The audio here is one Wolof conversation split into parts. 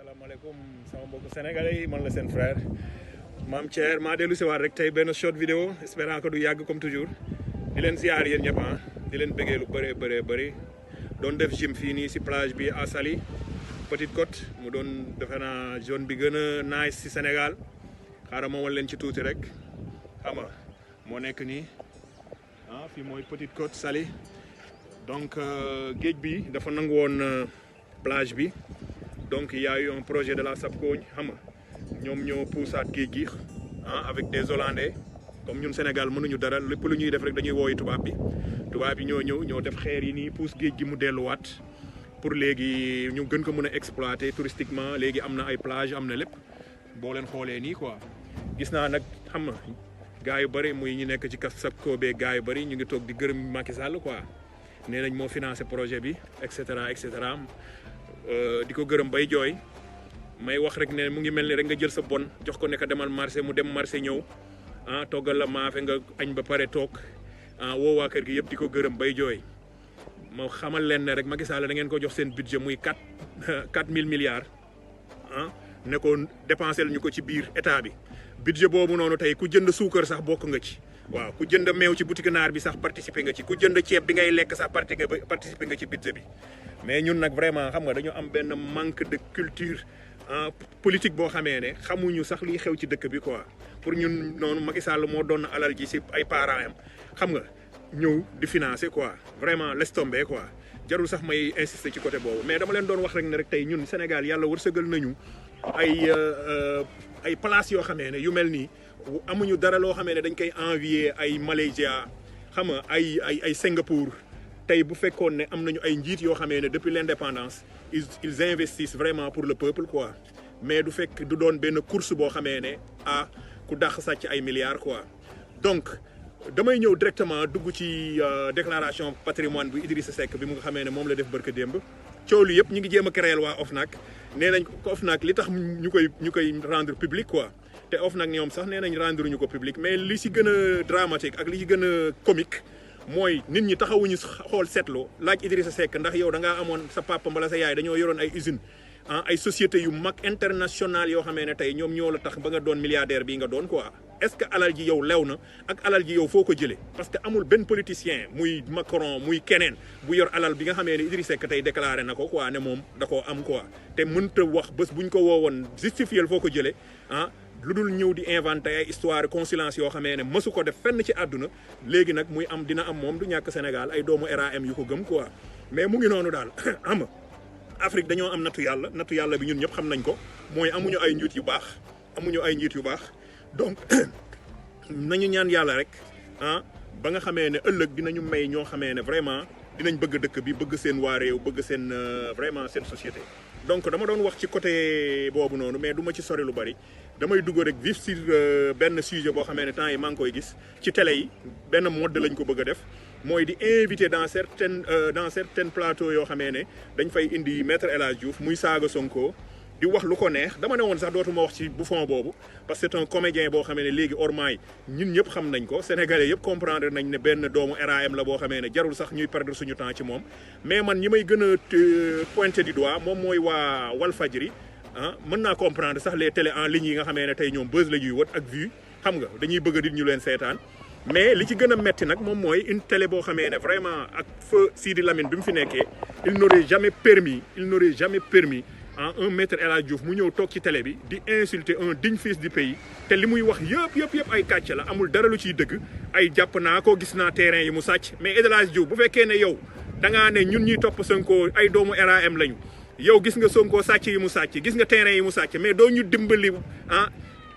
asalaamaaleykum sama mbokku sénégalais yi man la seen frère Mame Thier maa dellu si waat rek tey benn short vidéo espérant que du yàgg comme toujours di leen ziar yéen ñëpp di leen bëggee lu bëri doon def gym fii nii si plage bi à Saly Petite Côte mu doon defe naa zone bi gën a nice si Sénégal xaaral ma wan leen ci tuuti rek xam nga moo nekk nii fii mooy Petite Côte Saly donc géej bi dafa nangu woon plage bi. Donc il y a eu un projet de la SAPCO xam nga ñoom ñoo puusaat géej gi avec des Hollandais comme ñun Sénégal mënuñu dara lépp lu ñuy def rek dañuy wooyi tubaab bi ñoo def xeer yi nii puus géej gi mu delluwaat pour léegi ñu gën ko mën a exploiter touristiquement léegi am na ay plage am na lépp boo leen xoolee nii quoi. Gis naa nag xam nga gars yu bëri muy ñu nekk ci SAPCO bee gars yu bëri ñu ngi toog di gërëm Macky Sall quoi nee nañ moo financé projet bi et cetera et cetera. Di ko gërëm bay jooy may wax rek ne mu ngi mel ni rek nga jël sa bon jox ko ne ko demal marché mu dem marché ñëw toggal la maafe nga añ ba pare toog woo waa kër gi yëpp di ko gërëm bay jooy ma xamal leen ne rek Macky Sall da ngeen ko jox seen budget muy 4000 milliards ne ko dépensé ñu ko ci biir état bi budget boobu noonu tey ku jënd suukar sax bokk nga ci. waaw ku jënd meew ci boutique naar bi sax participer nga ci ku jënd ceeb bi ngay lekk sax participer nga ci budget bi mais ñun nag vraiment xam nga dañu am benn manque de culture politique boo xamee ne xamuñu sax liy xew ci dëkk bi quoi pour ñun noonu Macky Sall moo doon alal ji si ay parents am xam nga ñëw di financer quoi vraiment laisse tomber quoi jarul sax may insister ci côté boobu mais dama leen doon wax rek ne rek tey ñun Sénégal yàlla wërsëgal nañu ay places yoo xamee ne yu mel nii amuñu dara loo xamee ne dañ koy envier ay Malaysia xam nga ay Singapour tey bu fekkoon ne am nañu ay njiit yoo xamee ne depuis l'indépendance ils investissent vraiment pour le peuple quoi mais du fekk du doon benn course boo xamee ne ku dàq sàcc ay milliards quoi. Donc damay ñëw directement dugg ci déclaration patrimoine bu Idrissa Seck bi mu nga xamee ne moom la def barka démb coow li yëpp ñu ngi jéem a créer waa OFNAC nee nañ ko OFNAC li tax ñu koy rendre public quoi. te OFNAC ñoom sax nee nañ rendre ñu ko public mais li ci gën a dramatique ak li ci gën a comique mooy nit ñi taxawuñu xool seetlu laaj Idrissa Seck ndax yow da ngaa amoon sa papa mbala sa yaay dañoo yoroon ay usine ay sociétés yu mag international yoo xamee ne tey ñoom ñoo la tax ba nga doon milliardaire bii nga doon quoi est-ce que alal ji yow lew na ak alal ji yow foo ko jëlee parce que amul benn politicien muy Macron muy keneen bu yor alal bi nga xamee ne Idrissa Seck tey déclaré na ko quoi ne moom da koo am quoi te mënta wax bés buñ ko woowoon justifier foo ko jëlee lu dul ñëw di inventé ay histoire consulence yoo xamee ne mësu ko def fenn ci àdduna léegi nag muy am dina am moom du ñàkk Sénégal ay doomu RAM yu ko gëm quoi mais mu ngi noonu daal am Afrique dañoo am nattu yàlla bi ñun ñëpp xam nañ ko mooy amuñu ay njiit yu baax donc nañu ñaan yàlla rek ba nga xamee ne ëllëg dinañu may ñoo xamee ne vraiment dinañ bëgg dëkk bi bëgg seen waa réew bëgg seen vraiment seen société. Donc dama doon wax ci côté boobu noonu mais du ma ci sori lu bari damay dugg rek vif sur benn sujet boo xamee ne temps yi maa ngi koy gis ci télé yi benn mode lañ ko bëgg a def mooy di invité dans certains plateaux yoo xamee ne dañ fay indi maître El Hadj Diouf muy saaga Sonko di wax lu ko neex dama ne woon sax dootuma wax ci bouffon boobu parce que c'est un comédien boo xamee ne léegi ormay ñun ñëpp xam nañ ko sénégalais yëpp comprendre nañ ne benn doomu RAM la boo xamee ne jarul sax ñuy perdre suñu temps ci moom mais man ñi may gën a pointer du doigt moom mooy waa Walfadjri mën naa comprendre sax les télé en ligne yi nga xamee ne tey ñoom buzz la ñuy wët ak vue xam nga dañuy bëgg di ñu leen seetaan mais li ci gën a metti nag moom mooy une télé boo xamee ne vraiment ak feu Sidi Lamine bi mu fi nekkee il n'aurait jamais permis un maître El Hadj Diouf mu ñëw toog ci télé bi di insulter un digne fils du pays te li muy wax yëpp ay kàcc la amul dara lu ciy dëgg ay jàpp naa ko gis naa terrain yi mu sàcc mais El Hadj Diouf bu fekkee ne yow da ngaa ne ñun ñuy topp Sonko ay doomu RAM lañu yow gis nga Sonko sàcc yi mu sàcc gis nga terrain yi mu sàcc mais doo ñu dimbali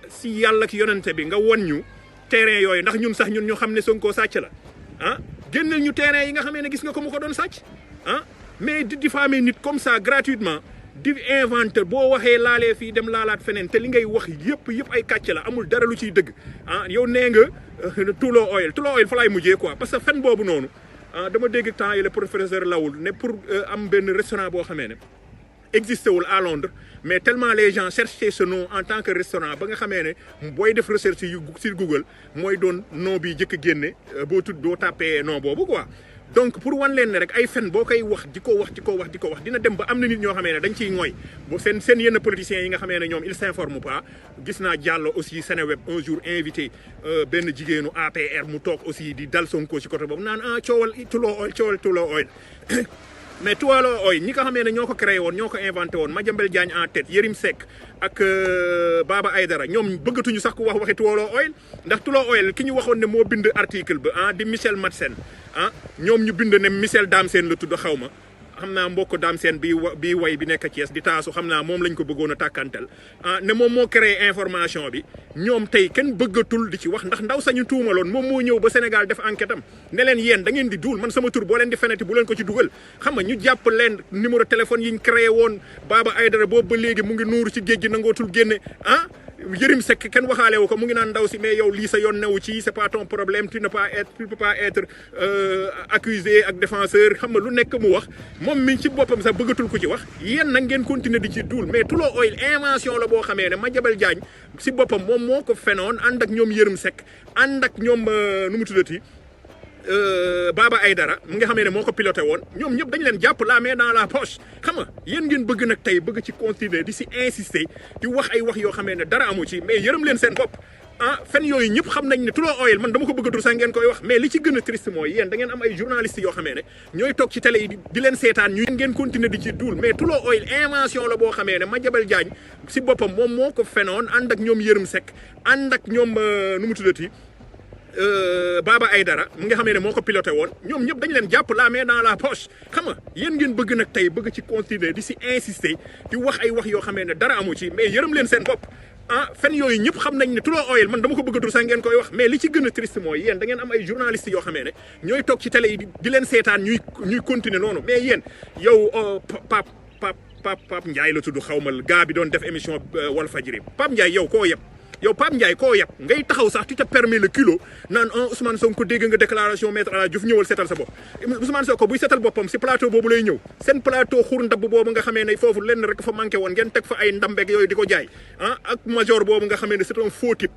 si yàlla ki yonente bi nga won ñu terrain yooyu ndax ñun sax ñu xam ne Sonko sàcc la génneel ñu terrain yi nga xamee ne gis nga ko mu ko doon sàcc mais di diffamer nit comme ça gratuitement di inventeur boo waxee laalee fii dem laalaat feneen te li ngay wax yëpp ay kàcc la amul dara lu ciy dëgg yow nee nga Tullow Oil fa laay mujjee quoi parce que fen boobu noonu dama dégg temps yi le professeur Laoul ne pour am benn restaurant boo xamee ne existé wul à Londres mais tellement les gens cherchaient ce nom en tant que restaurant ba nga xamee ne booy def recherche yu sur Google mooy doon nom bi jëkk génne boo tàppee nom boobu quoi donc pour wan leen ne rek ay fen boo koy wax di ko wax dina dem ba am na nit ñoo xamee ne dañ ciy ngooy bu seen yenn politiciens yi nga xamee ne ñoom ils s'informent pas. gis naa Diallo aussi Seneweb un jour invité benn jigéenu APR mu toog aussi di dal Sonko ci côté boobu naan coowal Tullow Oil mais Tullow Oil ñi nga xamee ne ñoo ko créé woon ñoo ko inventé woon Madiambel Diagne en tête Yérim Seck ak Baba Aydara ñoom bëggatuñu sax ku wax waxi Tullow Oil ndax Tullow Oil ki ñu waxoon ne moo bind article ba di Michel Madsen ñoom ñu bind ne Michel Dame Sène la tudd xaw ma xam naa mbokk Dame Sène bi way bi nekk Thiès di taasu xam naa moom lañ ko bëggoon a tàkkantel ne moom moo créé information bi ñoom tey kenn bëggatul di ci wax ndax ndaw sañu tuumaloon moom moo ñëw ba Sénégal def enquête am ne leen yéen da ngeen di duul man sama tur boo leen di feneti bu leen ko ci dugal xam nga ñu jàpp leen numéro téléphone yi ñu créé woon Baba Aydara boobu ba léegi mu ngi nuuru ci géej gi nangootul génne Yérim Seck kenn waxaale wu ko mu ngi naan ndaw si mais yow lii sa yoon newu ci c'est pas ton problème tu peux pas être accusé ak défenseur xam nga lu nekk mu wax moom mi ci boppam sax bëggatul ko ci wax yéen nag ngeen continuer di ci duul mais Tullow Oil invention la boo xamee ne Madiambel Diagne si boppam moom moo ko fenoon ànd ak ñoom Yérim Seck ànd ak ñoom nu mu tuddati Baba Aydara mu nga xamee ne moo ko piloté woon ñoom ñëpp dañ leen jàpp la main dans la poche xam nga yéen ngeen bëgg nag tey bëgg ci continuer di si insister di wax ay wax yoo xamee ne dara amu ci mais yërëm leen seen bopp fen yooyu ñëpp xam nañ ne Tullow Oil man dama ko bëggatul sax ngeen koy wax mais li ci gën a triste mooy yéen da ngeen am ay journalistes yoo xamee ne ñooy toog ci télé yi di leen seetaan ñu ngeen continuer di ci duul mais Tullow Oil invention la boo xamee ne Madiambel Diagne si boppam moom moo ko fenoon ànd ak ñoom Yérim Seck ànd ak ñoom nu mu tuddati Baba Aydara mu nga xamee ne moo ko piloté woon ñoom ñëpp dañ leen jàpp la main dans la poche xam nga yéen ngeen bëgg nag tey bëgg ci continuer di si insister di wax ay wax yoo xamee ne dara amu ci mais yërëm leen seen bopp fen yooyu ñëpp xam nañ ne Tullow Oil man dama ko bëggatul sax ngeen koy wax mais li ci gën a triste mooy yéen da ngeen am ay journalistes yoo xamee ne ñooy toog ci télé yi di leen seetaan ñuy continuer noonu mais yéen yow Pape Ndiaye la tudd xaw ma gaa bi doon def émission Walfadjri Pape Ndiaye yow koo yeb yow Pape Ndiaye koo yeb ngay taxaw sax tu te permets le kilo naan Ousmane Sonko dégg nga déclaration maître El Hadji Diouf ñëwal seetal sa bopp Ousmane Sonko buy seetal boppam si plateau boobu lay ñëw seen plateau xur ndab boobu nga xamee ne foofu lenn rek fa manqué woon ngeen teg fa ay ndambeeg yooyu di ko jaay ak major boobu nga xamee ne c'est un faux type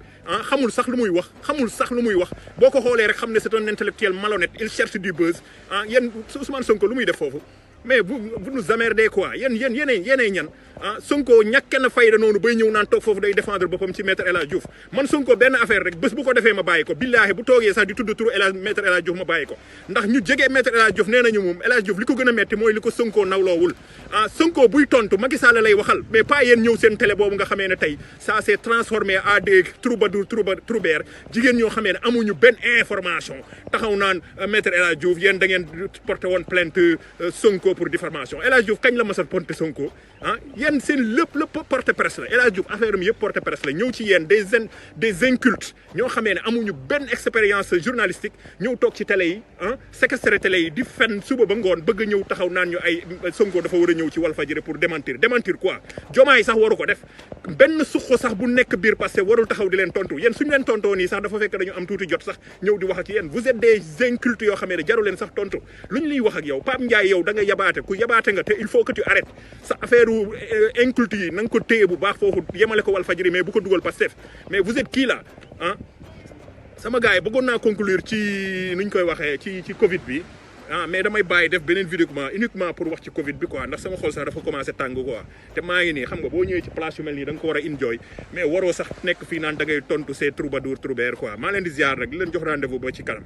xamul sax lu muy wax boo ko xoolee rek xam ne c'est un intellectuel malhonnête il cherche du buzz yéen Ousmane Sonko lu muy def foofu mais vous nous emmerdez quoi yéenay ñan Sonko ñàkk na fayda noonu bay ñëw naan toog foofu day défendre boppam ci maître El Hadji Diouf man Sonko benn affaire rek bés bu ko defee ma bàyyi ko billaahi bu toogee sax di tudd turu maître El Hadji Diouf ma bàyyi ko ndax ñu jegee maître El Hadji Diouf nee nañu moom El Hadji Diouf li ko gën a metti mooy li ko Sonko nawloowul Sonko buy tontu Macky Sall lay waxal mais pas yéen ñëw seen télé boobu nga xamee ne tey ça s'est transformé à des troubadours jigéen ñoo xamee ne amuñu benn information taxaw naan maître El Hadji Diouf yéen da ngeen porté woon plainte Sonko pour diffamation El Hadji Diouf kañ la mas a porté Sonko yéen seen lépp porte presse la El Hadji Diouf affaire am yëpp porte presse la ñëw ci yéen des incultes ñoo xamee ne amuñu benn expérience journalistique ñëw toog ci télé yi séquestré télé yi di fen suba ba ngoon bëgg ñëw taxaw naan ñu ay Sonko dafa war a ñëw ci Walfadjri pour démentir quoi Diomaye sax waru ko def benn suqo sax bu nekk biir parce que warul taxaw di leen tontu yéen suñu leen tontoo nii sax dafa fekk dañu am tuuti jot sax ñëw di wax ak yéen vous êtes des incultes yoo xamee ne jaru leen sax tontu lu ñu liy wax ak yow Pape Ndiaye yow da nga yabaate ku yabaate nga te il faut que tu arrêtes sa affaire inculte yi na nga ko téye bu baax foofu yemale ko Walfadjri mais bu ko dugal Pastef mais vous êtes kii là sama gars yi bëggoon naa conclure ci nuñ koy waxee ci Covid bi mais damay bàyyi def beneen vidéo uniquement pour wax ci Covid bi quoi ndax sama xol sax dafa commencé tàng quoi te maa ngi nii xam nga boo ñëwee ci place yu mel nii da nga ko war a enjoy mais waroo sax nekk fii naan da ngay tontu ces troubadours quoi maa leen di ziar rek di leen jox rendez-vous ba ci kanam.